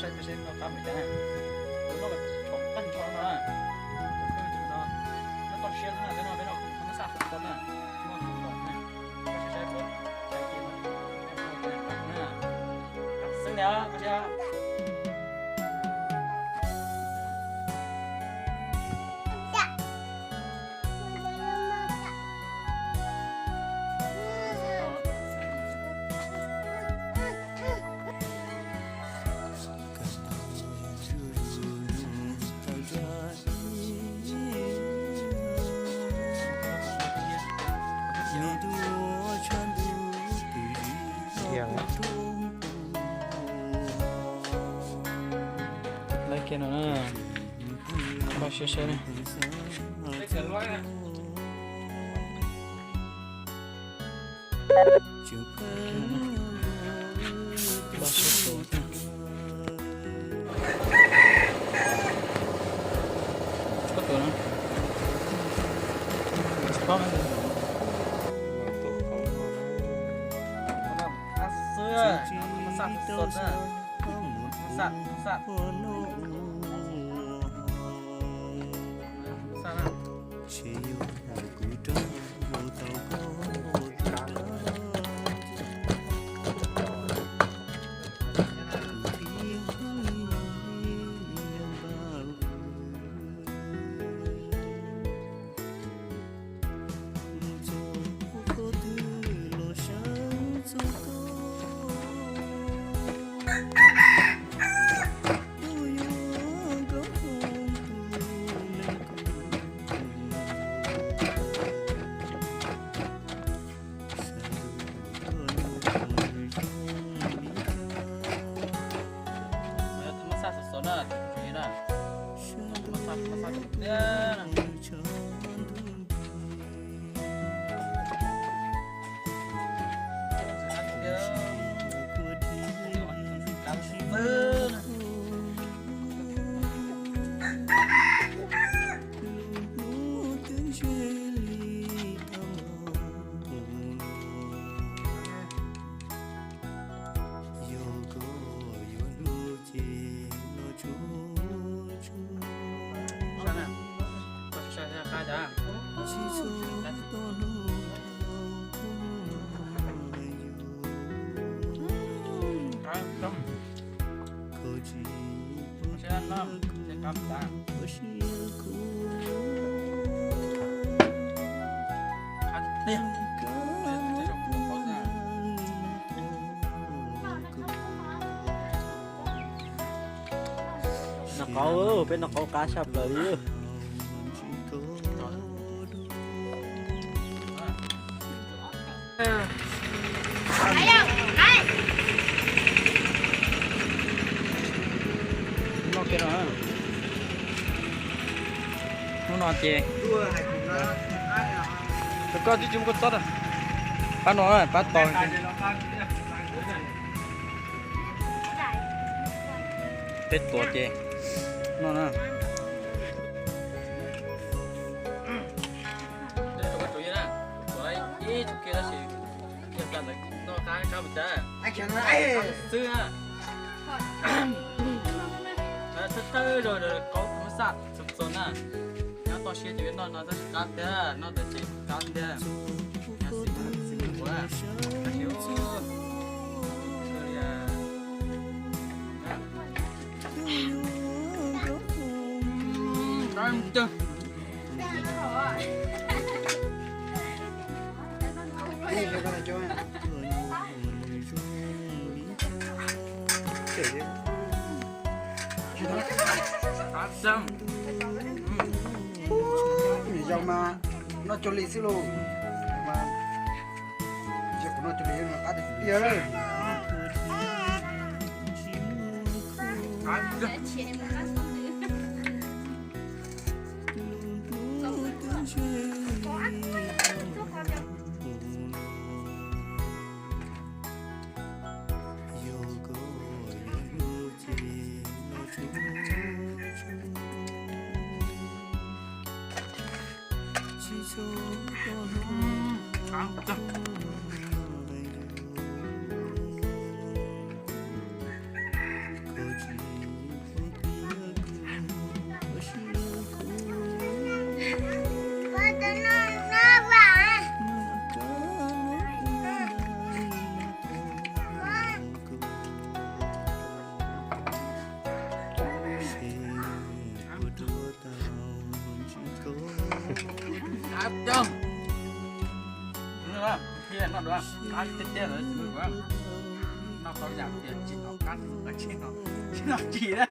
Saib peb seb koj qab npaum cas na. Kuv noj tshov qab ntsho no na. Nyob toj siab xwb na, peb noj peb noj kuv muab xaj xov tooj na. Muaj xov tooj na. Koj saib saib kuv txhais cia no na. Xwb na koj thiab. Lawv kiag no na, npaj siab seb na. Npaj siab tus. Koj tus na. Tsis paub. Xwb, xaj xov na. Xaj, xaj. Xaj na. Muab xaj xov xov na, tus tsev na. Muab xaj, muab xaj tus tiag na. Noj qaub, peb noj qaub qab tshaj plaws li. Noj kiag no. Hnub no ces koj twb tsis muaj koj txob, pab no pab tos. Peb tuav ces noj na. Xwb na. Thawj thawj zaug qaub kuv muab xaj txog txog na. Nyob toj siab ces peb noj no tab sis qab tiag, noj ntawd ces qab tiag. Nyob xis xis ua Yog mas noj cuag li xwb lauj. Yog kuv noj cuag li no qab tiag tiag. Qab coob. Thiab noj dua, qab tiag tiag lawm xwb. Noj tau yam tias tsis hnov qab, tsis hnov, tsis hnov tsis na.